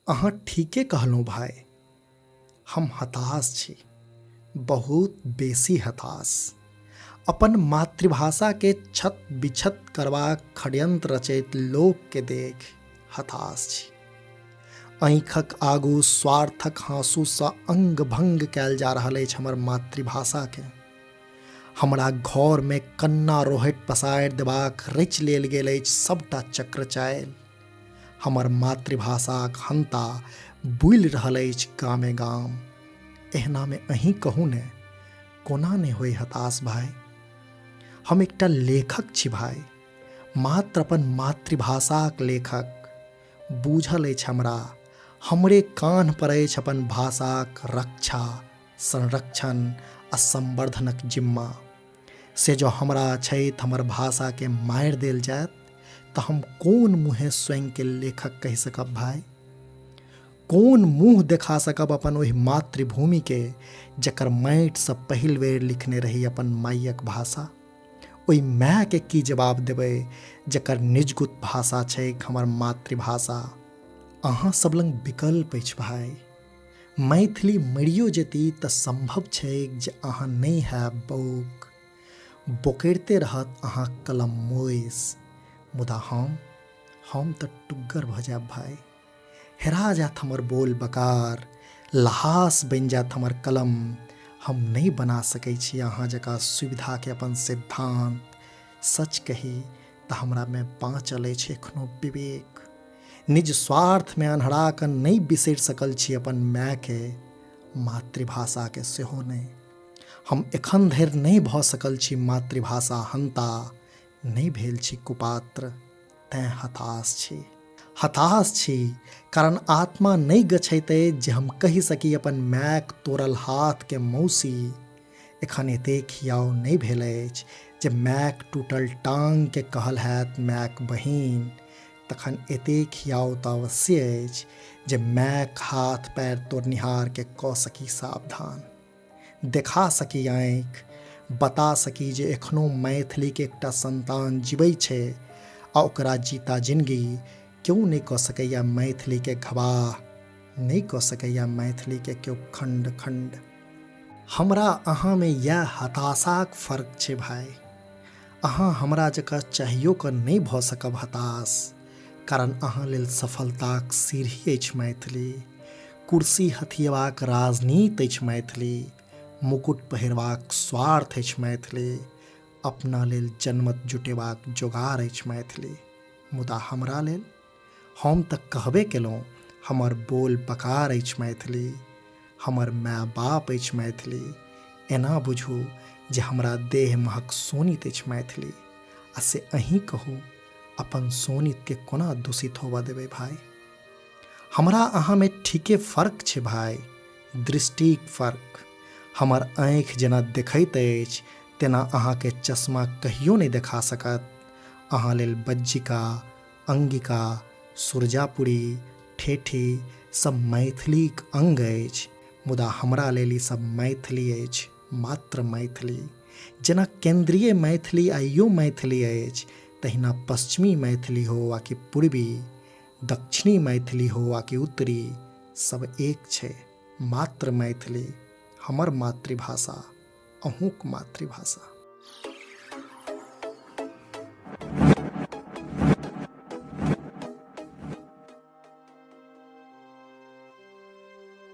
अहाँ ठीके कहलहुँ भाय, हम हताश छी, बहुत बेसी हताश। अपन मातृभाषाके क्षत विक्षत करबाक षड्यंत्र रचैत लोकके देख हताश छी। आँखिक आगू स्वार्थक हाँसूसँ अंग भंग कयल जा रहल अछि हमर मातृभाषाके। हमरा घरमे कन्ना रोहटि पसारि देबाक रचि लेल गेल अछि सबटा चक्र चालि। हमर मातृभाषाक हन्ता बुलि रहल अछि गामे गाम। एहनामे अहीं कहू ने, कोना नहि होइ हताश भाय। हम एकटा लेखक छी भाय, मात्र अपन मातृभाषाक लेखक। बूझल अछि हमरा, हमरे कान्ह पर अछि अपन भाषाक रक्षा, संरक्षण आ संवर्धनक जिम्मा। से जँ हमरा अछैत हमर भाषाकेँ मारि देल जायत तऽ हम कोन मुँहे स्वयंके लेखक कहि सकब भाय? कोन मुँह देखा सकब अपन ओहि मातृभूमिके जकर माटिसँ पहिल बेर लिखने रही अपन माइयक भाषा? ओहि मायके की जवाब देबै जकर निजगुत भाषा छैक हमर मातृभाषा? अहाँ सब लग विकल्प अछि भाय। मैथिली मरियो जेती तऽ सम्भव छैक जे अहाँ नहि हैब बौक। बोकरिते रहत अहाँक कलम मोइस। मुदा हम तऽ टुग्गर भऽ जायब भाय। हेरा जायत हमर बोल बकार, लहास बनि जायत हमर कलम। हम नहि बना सकै छी अहाँ जकाँ सुविधाके अपन सिद्धान्त। सच कही तऽ हमरामे बाँचल अछि एखनो विवेक। निज स्वार्थमे अन्हरा कऽ नहि बिसरि सकल छी अपन मायके, मातृभाषाके सेहो नहि। हम एखन धरि नहि भऽ सकल छी मातृभाषा हन्ता, नहि भेल छी कुपात्र, तैँ हताश छी। हताश छी कारण आत्मा नहि गछैत अछि जे हम कहि सकी अपन मायक तोड़ल हाथके मौसी। एखन एतेक हियाव नहि भेल अछि जे मायक टूटल टाँगके कहल हैत मायक बहिन। तखन एतेक हियाव तऽ अवश्य अछि जे मायक हाथ पैर तोड़निहारके कऽ सकी सावधान, देखा सकी आँखि, बता सकी जे एखनो मैथिलीके एकटा संतान जिबै छै आ ओकरा जीता जिनगी केओ नहि कऽ सकैए मैथिलीके गवाह, नहि कऽ सकैए मैथिलीके केओ खण्ड खण्ड। हमरा अहाँमे इएह हताशाक फर्क छै भाय। अहाँ हमरा जकाँ चाहियो कऽ नहि भऽ सकब हताश, कारण अहाँ लेल सफलताक सीढ़ी अछि मैथिली, कुर्सी हथियेबाक राजनीति अछि मैथिली, मुकुट पहिरबाक स्वार्थ अछि मैथिली, अपना लेल जनमत जुटेबाक जोगार अछि मैथिली। मुदा हमरा लेल, हम तऽ कहबे केलहुँ, हमर बोल बकार अछि मैथिली, हमर माय बाप अछि मैथिली। एना बुझू जे हमरा देह महक शोणित अछि मैथिली। आ से अहीं कहू, अपन शोणितके कोना दूषित होबऽ देबै भाय? हमरा अहाँमे ठीके फर्क छै भाय, दृष्टिक फर्क। हमर आँखि जेना देखैत अछि तेना अहाँके चश्मा कहियो नहि देखा सकत। अहाँ लेल बज्जिका, अंगिका, सुरजापुरी, ठेठी सब मैथिलीक अंग अछि, मुदा हमरा लेल ई सब मैथिली अछि, मात्र मैथिली। जेना केन्द्रीय मैथिली आइयो मैथिली अछि, तहिना पश्चिमी मैथिली हो आ कि पूर्वी, दक्षिणी मैथिली हो आ कि उत्तरी, सब एक छै, मात्र मैथिली, हमर मातृभाषा, अहूँक मातृभाषा।